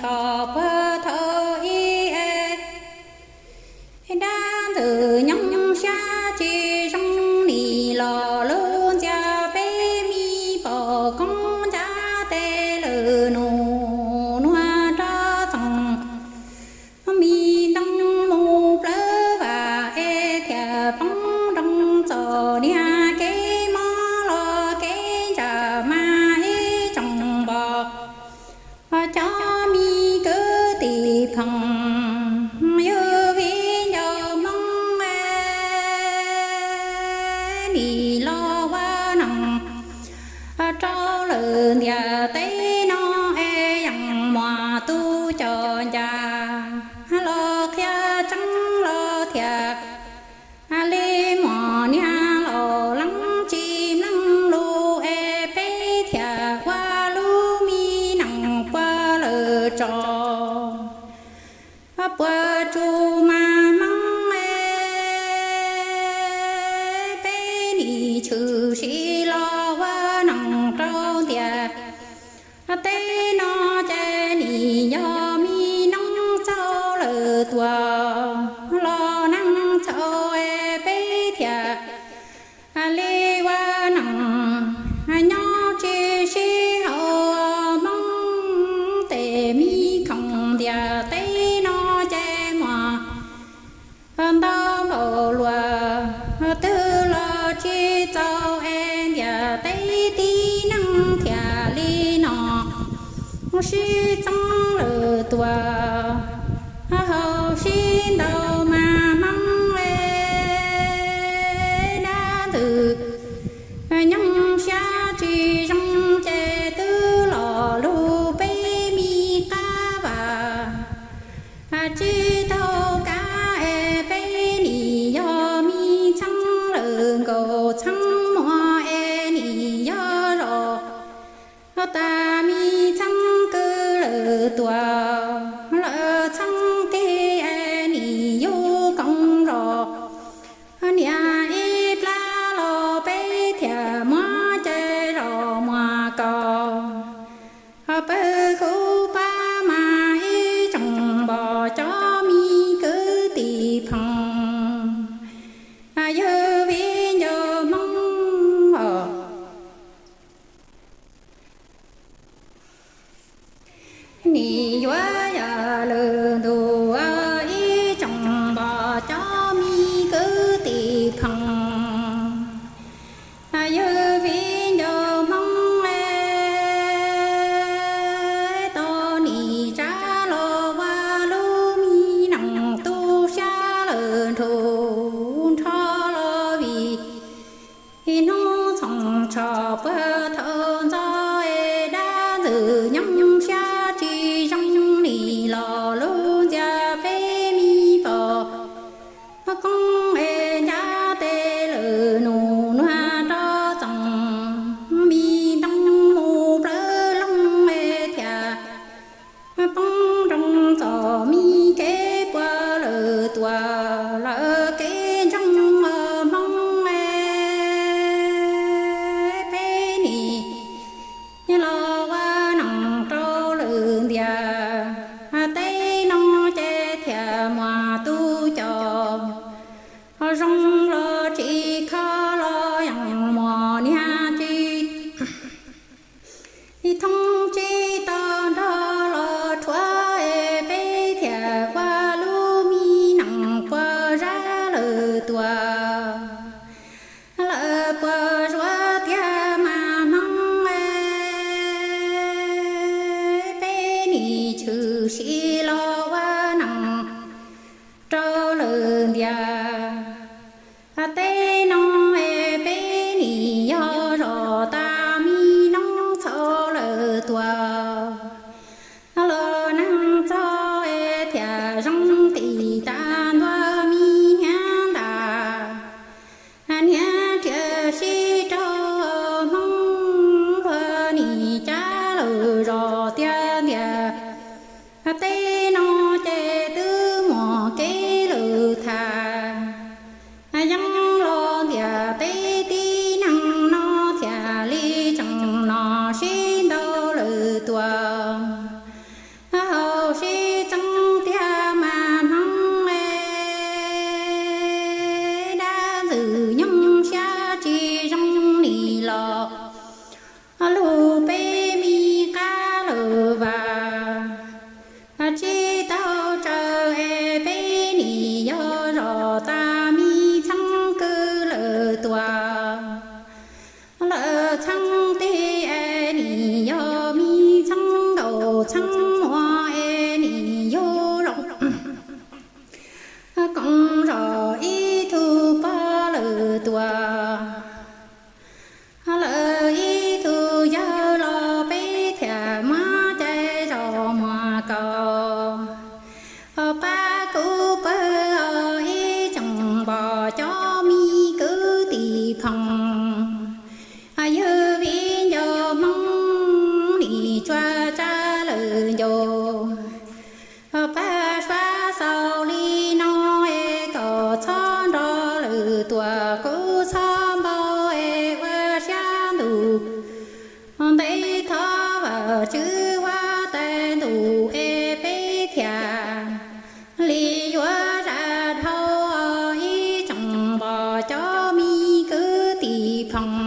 tso puag thaum ub es dab ntxwg nyoog siab tsis zoo nim los lub ntxias peb me pom koob ncaj tes lawm nus nuav rov txoos me ntoo mus plawv vam es thiaj poob nroo txom niag kev mob los kev ntsaj mas ib tsoom npog cov me kwv tij phooj ywg viv ncaus Hmoob es nim los ua noog rau lawm ntiaj teb no es yeej muaj tus coj ncaj los qhia tseeb los thiaj li muaj niag laus leej tsis mloog lus es peb thiaj ua lub me neej puag lawm tso puag tsuj mas Hmoob es peb nim tshwm sim los ua neeg rau ntiaj teb no ces nim yog me noob txaus lawm tuaj los neeg txhaum es peb thiaj li ua neeg nyob tsis sib haum Hmoob tes me khoom ntiaj teb no ces muaj ntau npaum luaj twg los tsis txaus es ntiaj teb tib neeg thiaj li no sib txeeb lawm tuaj haum sib ntau mas Hmoob es dab ntxwg nyoog siab tsis zoo ces twb los lug peb me qab vam tsis tau kav es peb nim yog me txheeb lawm nkaus txheeb muag es nim yog zos tag me txheeb kwv lawm tuaj lawm txheeb teg es nim yug koom zos niam ib plab los peb thiaj muab cai zos muag kaus pawg hub pab mas ib tsoom npog cov me kwv tij phooj ywg viv ncaus Hmoob os. Nim yuav yog lwm ntu ib tsoom npog cov me kwv tij phooj ywg viv ncaus Hmoob es tau nim tsa los ua lub me neej tu siab lawm nrug nrho los vim hnub txhooj tsho puag thaum ntxov es dab ntxwg nyoog siab tsis zoo nim los lub ntxias peb me pom koob es ncaj tes lawm nus nuav rov txoos me ntoo mus plawv loog es thiaj poob nroo txom me kev puag lawm tuaj lawm kev ntsoog Hmoob es peb nim los ua neej rau lwm ntiaj teb no ces thiaj muaj tus coj zoo los tsis kho los yeej muaj niag tsis thoob tsis tau nrog los rhuav es peb thiaj ua lub me neej puas zab lawm tuaj lawm puas zuav tiag mas Hmoob es peb nim tshwm sim los ua neej rau lwm ntiaj teb no es peb nim yog zos tag me noob txhaum lawm tuaj los neeg txhaum es thiaj zoo tim tag ntua me hniav ntas hniav riam sib raug Hmoob luag nim cab lawm zos tiag ntiaj teb no ces twb muaj kev lwm tham yeeb los ntiaj teb tib neeg no thiaj li tseem no sib ntaus lawm tuaj hauv muaj es nim yug los koom zom ib tug pog lawm tuaj. Lawv ib tug yawg los peb thiaj muab cai zos muag kaus. Pab kuv pawg ib tsoom npos cov me kwv tij phooj ywg viv ncaus Hmoob nim tsuag tsa lawm ncauj. Pab suav xaus li no es kom txhob nrog lawv tuaj, kuv txhob npau es ua siab ntuj ntev, thov Vajtswv ua tais ntuj es peb thiaj li yuav zam dhau ib tsoom npos cov me kwv tij phooj